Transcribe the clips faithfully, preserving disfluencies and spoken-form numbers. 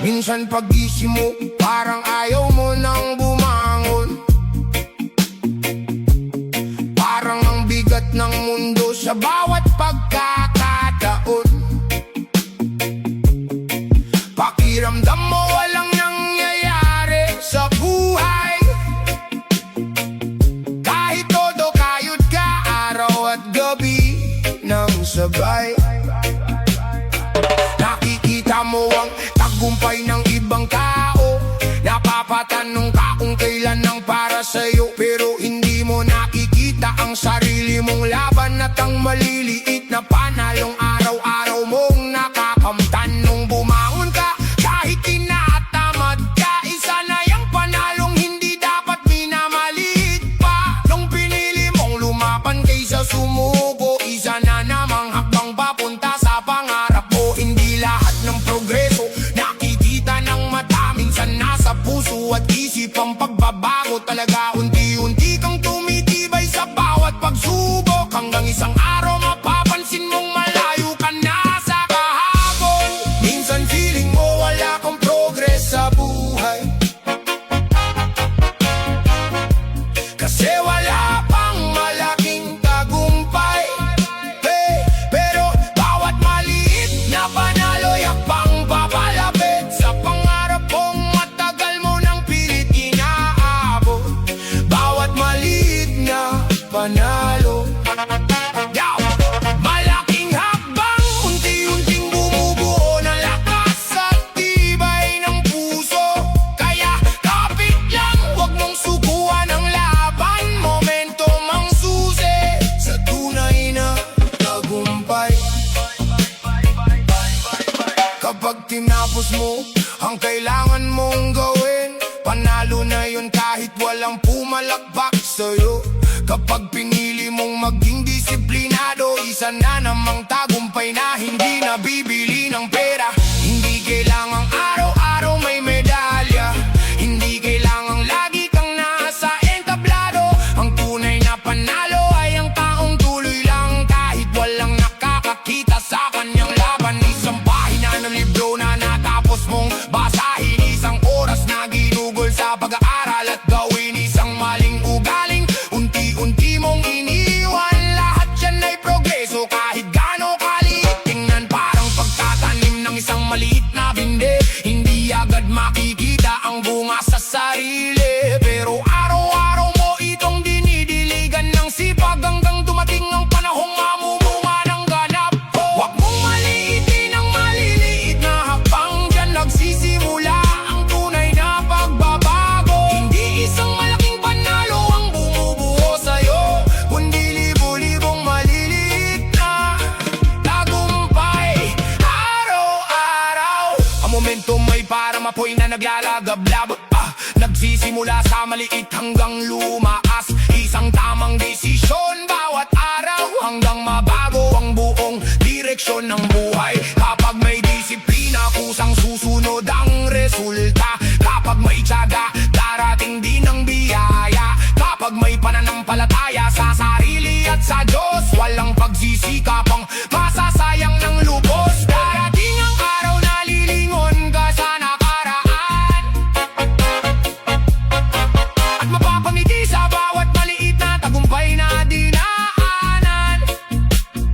Minsan paggising mo, parang ayaw mo nang bumangon. Parang ang bigat ng mundo sa bawat pagkakataon. Pakiramdam mo walang nangyayari sa buhay. Kahit todo kayod ka araw at gabi nang sabay. Nakikita mo ang tagumpay ng ibang tao. Napapatanong ka kung kailan ang para sa'yo, pero hindi mo nakikita ang sarili mong laban at ang maliliit na panalong araw-araw mong nakakamtan. Nung bumangon ka, kahit tinatamad ka, isa na yang panalong hindi dapat minamaliit pa. Nung pinili mong lumaban kaysa sumuko, isa na namang hakbang papunta sa pangarap mo. Hindi lahat ng progreso nakikita ng mata, minsan nasa puso at isip ang pagbabago talaga. Unti-unti kang tumitibay sa bawat pagsubok, hanggang isang araw mapapansin mong malayo ka na sa kahapon. Minsan feeling mo wala kang progress sa buhay, kasi wala pang malaking tagumpay. Hey, pero bawat maliit na panalo, yakbang papalapit sa pangarap mong matagal mo nang pilit inaabot. Bawat maliit na panalo, daw, malaking hakbang, unti-unting bumubuo ng lakas at tibay ng puso. Kaya kapit lang, 'wag mong sukuan ang laban. Momentum ang susi sa tunay na tagumpay. Kapag tinapos mo ang kailangan mong gawin, panalo na 'yun kahit walang pumalakpak sa'yo. Kapag pinili mong maging disiplinado, isa na namang tagumpay na hindi nabibili ng pera. Hindi kailangang araw-araw may medalya, hindi kailangang lagi kang nasa entablado. Ang tunay na panalo ay ang taong tuloy lang kahit walang nakakakita sa kanyang laban. Isang pahina ng libro na natapos mong basahin, isang oras na ginugol sa pag-aaral at gawin, isang maling ugaling unti-unti mong iniwan. Lahat 'yan ay progreso kahit gaano kaliit tingnan. Parang pagtatanim ng isang maliit na binde, hindi agad makikita ang bunga sa sarili, pero araw-araw mo itong dinidiligan ng sipag hanggang dumating ang panahong mamumunga ng ganap. 'Wag mong maliitin ang maliliit na hakbang, diyan nagsisimula ang tunay na pagbabago. Hindi isang malaking panalo ang bumubuo sa'yo, kundi libo-libong maliliit na tagumpay araw-araw. Ang momentum ay parang apoy na naglalagablab, ah, nagsisimula sa maliit hanggang lumakas. Isang tamang desisyon bawat araw hanggang mabago ang buong direksyon ng buhay. Kapag may disiplina, kusang susunod ang resulta. Kapag may tiyaga, darating din ang biyaya. Kapag may pananampalataya sa sarili at sa Diyos, walang pagsisikapang masasayang ng lubos. Darating ang araw na lilingon ka sa nakaraan at mapapangiti sa bawat maliit na tagumpay na dinaanan.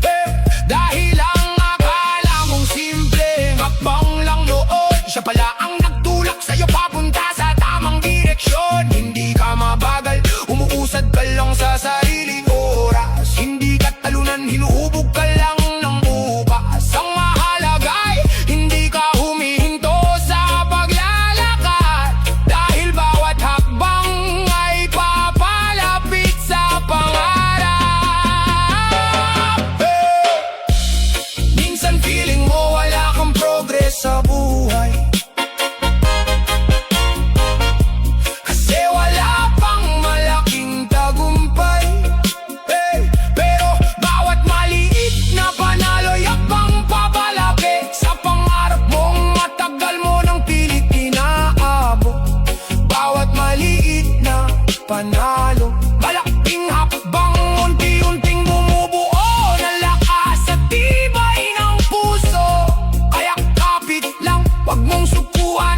Eh, dahil ang akala mong simpleng hakbang lang noon, siya pala ang nagtulak sa'yo papunta sa tamang direksyon. Hindi ka mabagal, umuusad ka lang sa sariling oras. Hindi ka talunan, hinuhubog ka lang ng bukas. Ang mahalaga'y hindi ka humihinto sa paglalakad, dahil bawat hakbang ay papalapit sa pangarap. Hey! Minsan feeling mo wala kang progress sa buhay, kasi wala pang malaking tagumpay. Hey, pero bawat maliit na panalo, yakbang papalapit sa pangarap mong matagal mo nang pilit inaabot. Bawat maliit na panalo, malaking hakbang, unti-unting bumubuo ng lakas at tibay ng puso. Kaya kapit lang, 'wag mong sukuan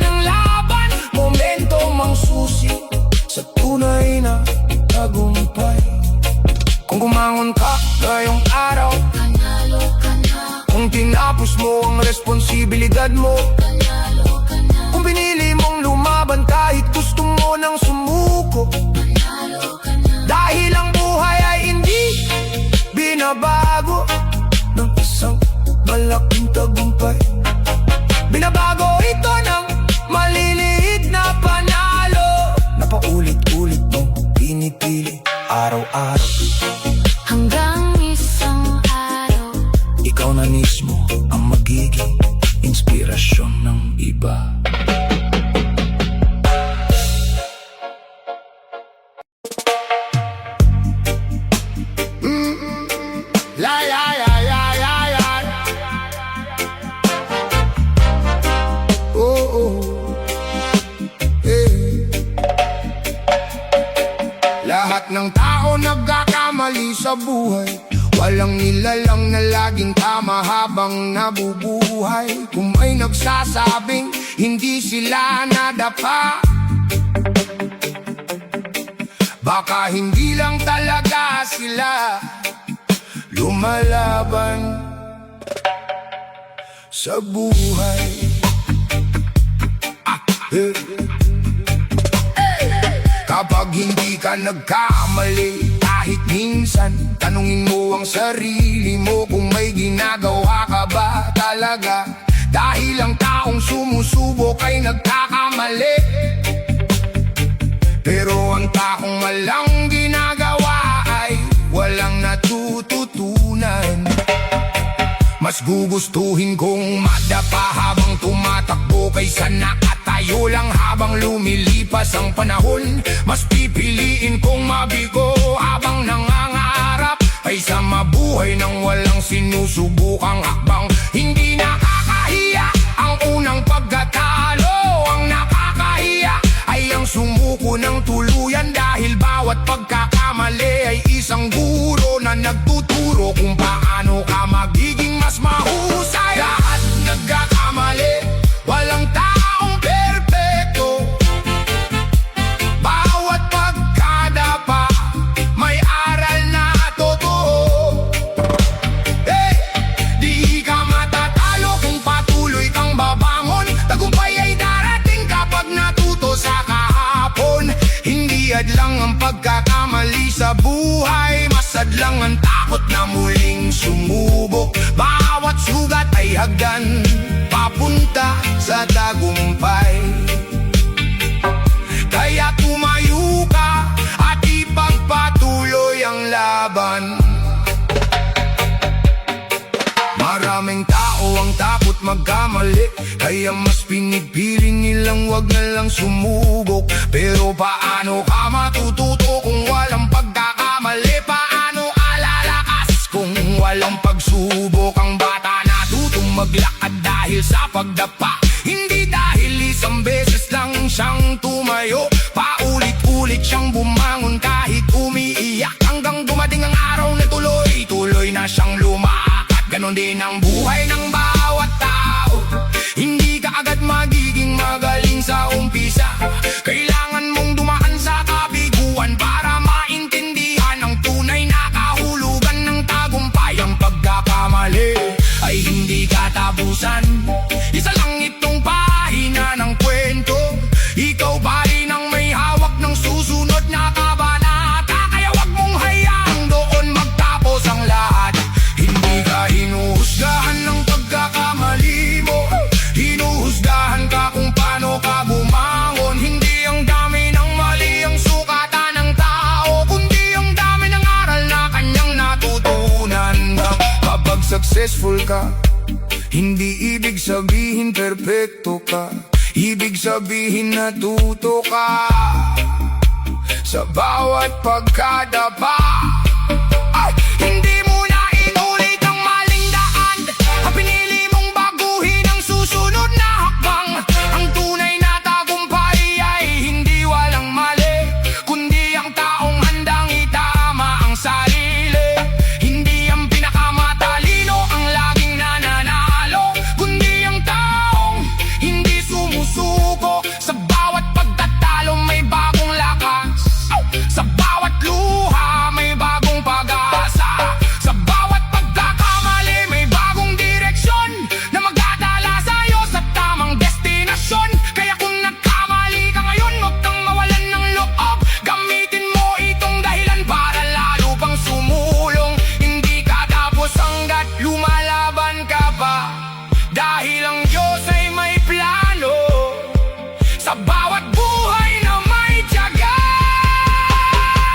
sa buhay. Walang nilalang na laging tama habang nabubuhay. Kung may nagsasabing hindi sila nadapa, baka hindi lang talaga sila lumalaban sa buhay. Ah, eh. Kapag hindi ka nagkamali, kahit minsan, tanungin mo ang sarili mo kung may ginagawa ka ba talaga. Dahil ang taong sumusubok ay nagkakamali. Pero ang taong walang ginagawa ay walang natututunan. Mas gugustuhin kong madapa habang tumatakbo kaysa nakatayo lang habang lumilipas ang panahon. Mas pipiliin kong mabigo habang nangangarap kaysa mabuhay nang walang sinusubukang hakbang. Hindi nakakahiya ang unang pagkatalo. Ang nakakahiya ay ang sumuko ng tuluyan, dahil bawat pagkakamali ay isang guro na nagtuturo kung paano ka magiging mas mahusay. Lahat nagkakamali, walang taong perpekto. Bawat pagkadapa, may aral na totoo. Hey! Di ka matatalo kung patuloy kang babangon. Tagumpay ay darating kapag natuto sa kahapon. Hindi hadlang ang pagkakamali sa buhay, mas hadlang ang takot na muling sumubok. Bawat sugat ay hagdan papunta sa tagumpay. Kaya tumayo ka at ipagpatuloy ang laban. Maraming tao ang takot magkamali, kaya mas pinipili nilang wag na lang sumubok. Pero paano ka matututo kung walang pagkakamali? Paano ka lalakas kung walang pagsubok? Ang bata natutong maglakad dahil sa pagdapa, hindi dahil isang beses lang siyang tumayo. Paulit-ulit siyang bumangon kahit umiiyak, hanggang dumating ang araw na tuloy-tuloy na siyang lumakad. Ganon din ang buhay ng bawat tao. Hindi ka agad magiging magaling sa umpisa. Kailangan mong dumaan sa kabiguan para maintindihan ang tunay na kahulugan ng tagumpay. Ang pagkakamali ay hindi katapusan. Isa lang itong pahina ng kwento. Ikaw pa rin ang may hawak ng susunod na kabanata. Kaya wag mong hayaang doon magtapos ang lahat. Hindi ka hinuhusgahan ng pagkakamali mo. Hinuhusgahan ka kung paano ka bumangon. Hindi ang dami ng mali ang sukatan ng tao, kundi ang dami ng aral na kanyang natutunan. Kapag successful ka, hindi ibig sabihin perpekto ka. Ibig sabihin natuto ka sa bawat pagkadapa. Ay, hindi mo na inulit ang maling daan. Ang pinili mong baguhin ang susunod na hakbang. Ang tunay na tagumpay ay hindi walang mali, kundi ang taong handang itama ang sarili. Hindi ang pinakamatalino ang laging nananalo, kundi ang taong hindi sumusuko. Sa bawat pagtatalo may bagong lakas. Sa bawat luha may bagong pag-asa. Sa bawat pagkakamali may bagong direksyon na magdadala sa'yo sa tamang destinasyon. Kaya kung nagkamali ka ngayon, wag kang mawalan ng loob. Gamitin mo itong dahilan para lalo pang sumulong. Hindi ka tapos hangga't lumalaban ka pa. Dahil ang Diyos ay may plano sa bawat buhay na may tiyaga.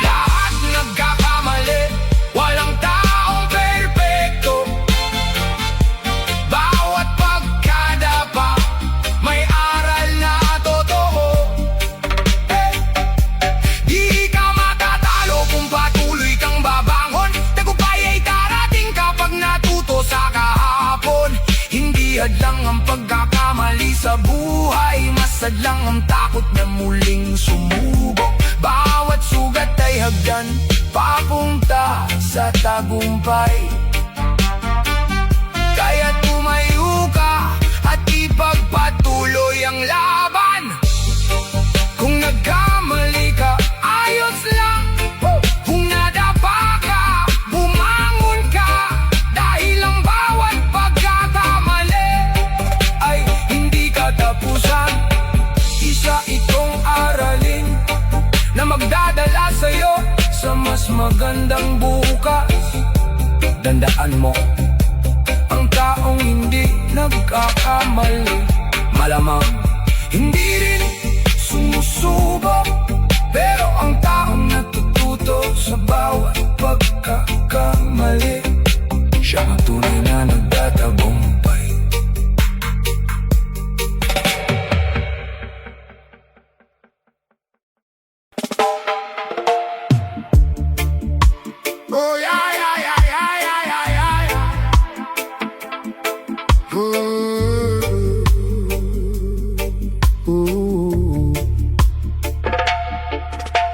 Lahat nagkakamali, walang taong perpekto. Bawat pagkadapa, may aral na totoo. Hey! Di ka matatalo kung patuloy kang babangon. Tagumpay ay darating kapag natuto sa kahapon. Hindi hadlang ang pagkakamali sa buhay, mas hadlang ang takot na muling sumubok. Bawat sugat ay hagdan Papunta sa tagumpay. Kaya tumayo ka at ipagpatuloy ang laban. Kung nagkamali ka, ayos lang. Kung nadapa ka, bumangon ka. Dahil ang bawat pagkakamali ay hindi katapusan. Isa itong aralin na magdadala sa'yo sa mas magandang bukas. Tandaan mo, ang taong hindi nagkakamali, malamang hindi rin sumusubok. Pero ang taong natututo sa bawat pagkakamali, siya ang tunay na nagtatagumpay. Oh, yeah, yeah, yeah. Ooh.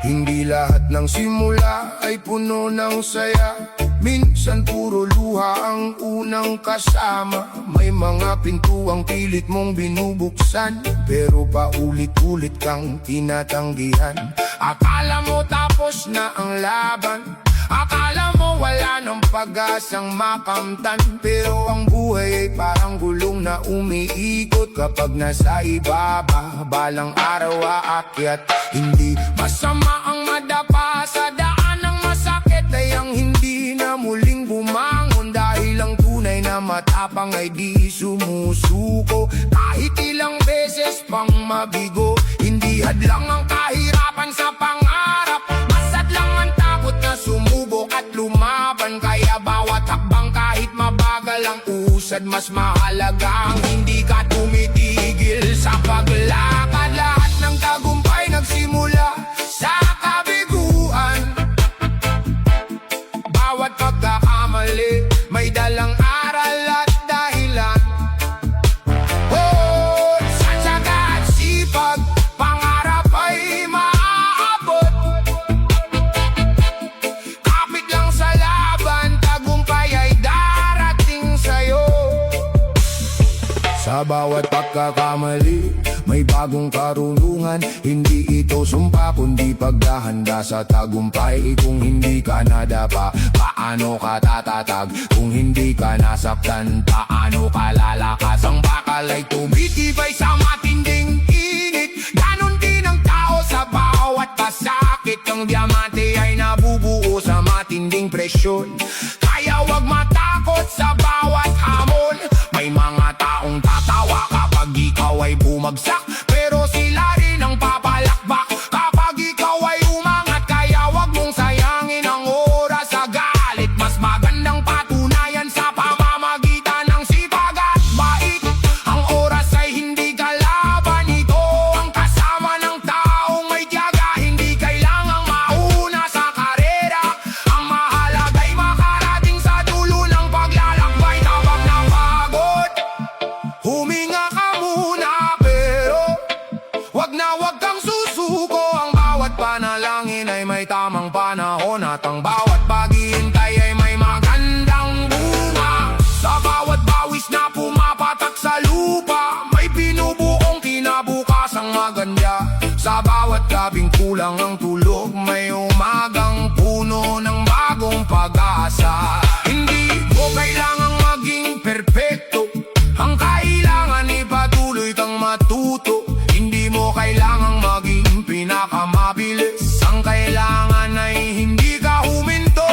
Hindi lahat ng simula ay puno ng saya. Minsan puro luha ang unang kasama. May mga pintuang pilit mong binubuksan, pero paulit-ulit kang tinatanggihan. Akala mo tapos na ang laban, akala mo wala nang pag-asang makamtan. Pero ang buhay ay parang gulong na umiikot. Kapag nasa ibaba, balang araw aakyat. Hindi masama ang madapa sa daan ng masakit, ay ang hindi na muling bumangon. Dahil ang tunay na matapang ay di sumusuko kahit ilang beses pang mabigo. Hindi hadlang ang kahirapan sa pangarap, mas hadlang ang takot na sumubo at lumaban. Kaya bawat hakbang, kahit mabagal ang usad, mas mahalaga ang hindi ka tumitigil sa paglakad. Lahat ng tagumpay nagsimula sa kabiguan. Bawat pagkakamali may dalang aral at dahilan. Oh, sa tiyaga at sipag, pangarap ay maaabot. Kapit lang sa laban, tagumpay ay darating sa'yo. Sa bawat pagkakamali, may bagong karunungan. Hindi ito sumpa, kundi paghahanda sa tagumpay. Kung hindi ka nadapa, paano ka tatatag? Kung hindi ka nasaktan, paano ka lalakas? Ang bakal ay tumitibay sa matinding init. Ganon din ang tao, sa bawat pasakit, ang diyamante ay nabubuo sa matinding presyon. Kaya wag matakot sa bawat hamon. May mga taong tatawa kapag ikaw ay bumagsak, pero sila rin ang papalakpak kapag ikaw ay umangat. Kaya wag mong sayangin ang oras sa galit. Mas magandang patunayan sa pamamagitan ng sipag at bait. Ang oras ay hindi kalaban, ito ang kasama ng taong may tiyaga. Hindi kailangang mauna sa karera, ang mahalaga'y makarating sa dulo ng paglalakbay. Kapag napagod, huminga ka muna, pero wag na wag kang susuko. Ang bawat panalangin ay may tamang panahon, at ang bawat paghihintay ay may magandang bunga. Sa bawat pawis na pumapatak sa lupa, may binubuong kinabukasang maganda. Sa bawat gabing kulang ang tulog, may umagang puno ng bagong pag-asa. Hindi mo kailangang maging perpekto, ang kailangan, ipatuloy kang matuto. Hindi mo kailangang maging pinakamabilis, ang kailangan ay hindi ka huminto.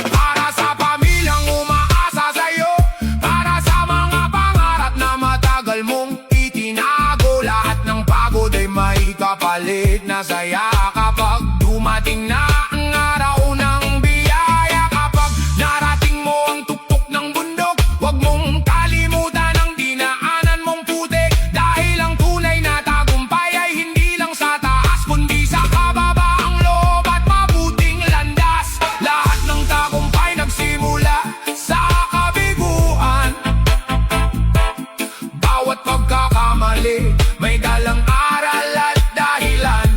Para sa pamilyang umaasa sa'yo, para sa mga pangarap na matagal mong itinago, lahat ng pagod ay may kapalit na saya kapag dumating na ang araw ng biyaya. Kapag narating mo ang tuktok ng bundok, wag mong kalimutan ang dinaanan mong putik, dahil ang tunay na tagumpay ay hindi lang sa taas, kundi sa kababaang loob at mabuting landas. Lahat ng tagumpay nagsimula sa kabiguan. Bawat pagkakamali may dalang aral at dahilan.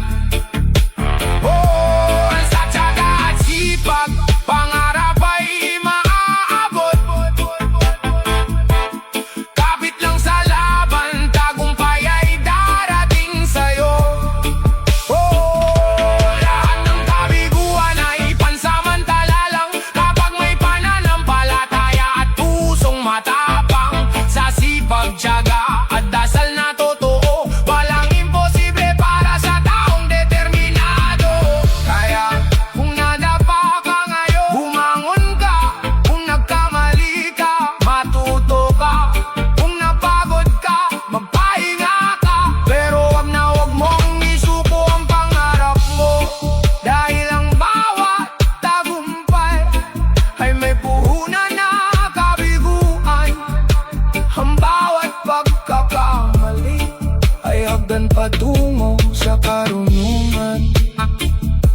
hagdan patungo sa karunungan.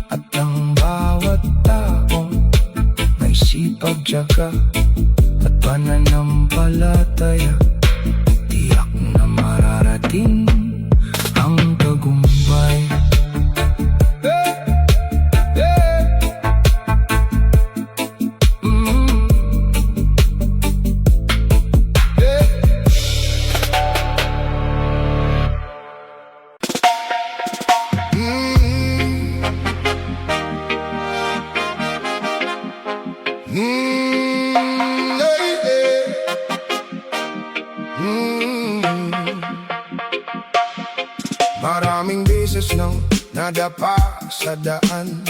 At ang bawat taong may sipag, tiyaga at pananampalataya, tiyak na mararating ang tagumpay. Maraming beses nang nadapa sa daan.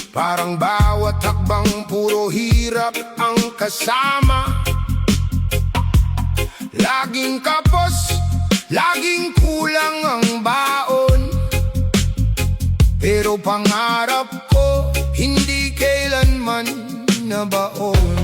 Parang bawat hakbang puro hirap ang kasama. Laging kapos, laging kulang ang baon. Pero pangarap ko, hindi kailanman nabaon.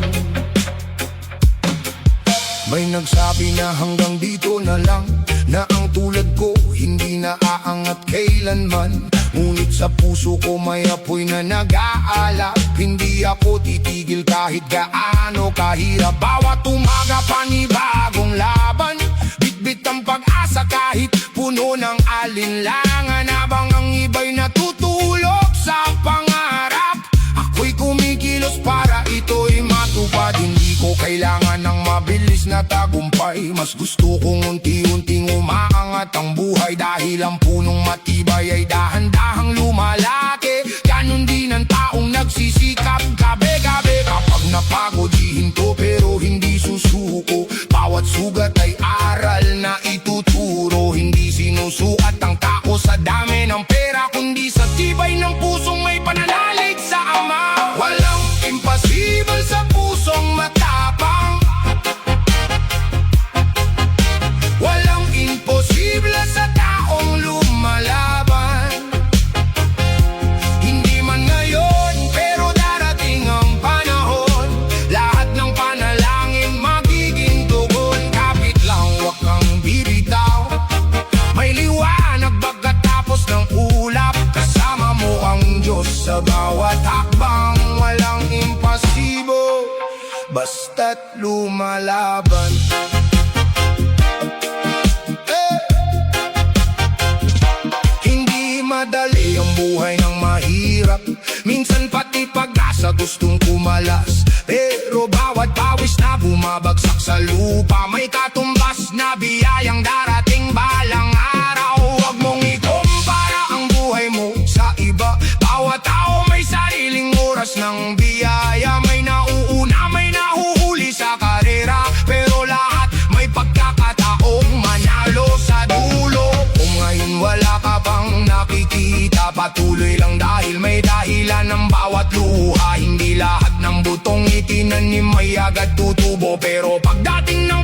May nagsabi na hanggang dito na lang, na ang tulad ko hindi na aangat kailanman. Ngunit sa puso ko may apoy na nag-aalap. Hindi ako titigil kahit gaano kahirap. Bawat umaga panibagong laban. Bitbit ang pag-asa kahit puno ng alinlangan. Habang ang iba'y natutulog sa pangarap, ako'y kumikilos para ito'y matupad. Hindi ko kailangan ng mabilis na tagumpay. Mas gusto kong unti-unting umaangat ang buhay. Dahil ang punong matibay ay dahan-dahang lumalaki. Ganun din ang taong nagsisikap gabi-gabi. Kapag napagod, hihinto pero hindi susuko. Bawat sugat ay aral na ituturo. Hindi sinusukat ang tao sa dami ng pera, kundi sa tibay ng pusong may pananalig sa Ama. Walang imposible sa pusong matapang. Walang imposible sa taong lumalaban. Hindi man ngayon, pero darating ang panahon. Lahat ng panalangin magiging tugon. Kapit lang, huwag kang bibitaw. May liwanag pagkatapos ng ulap. Kasama mo ang Diyos sa bawat hakbang. Walang imposible, basta't lumalaban. Eh! Hindi madali ang buhay ng mahirap. Minsan pati pag-asa gustong kumalas. Pero bawat pawis na bumabagsak sa lupa, may katumbas na biyayang darating balang araw. Huwag mong ikumpara ang buhay mo sa iba. Bawat tao may sariling oras ng biyaya. May nauuna, may nahuhuli sa karera. Pero lahat may pagkakataong manalo sa dulo. Kung ngayon wala ka pang nakikita, patuloy lang dahil may dahilan ang bawat luha. Hindi lahat ng butong itinanim ay agad tutubo. Pero pagdating ng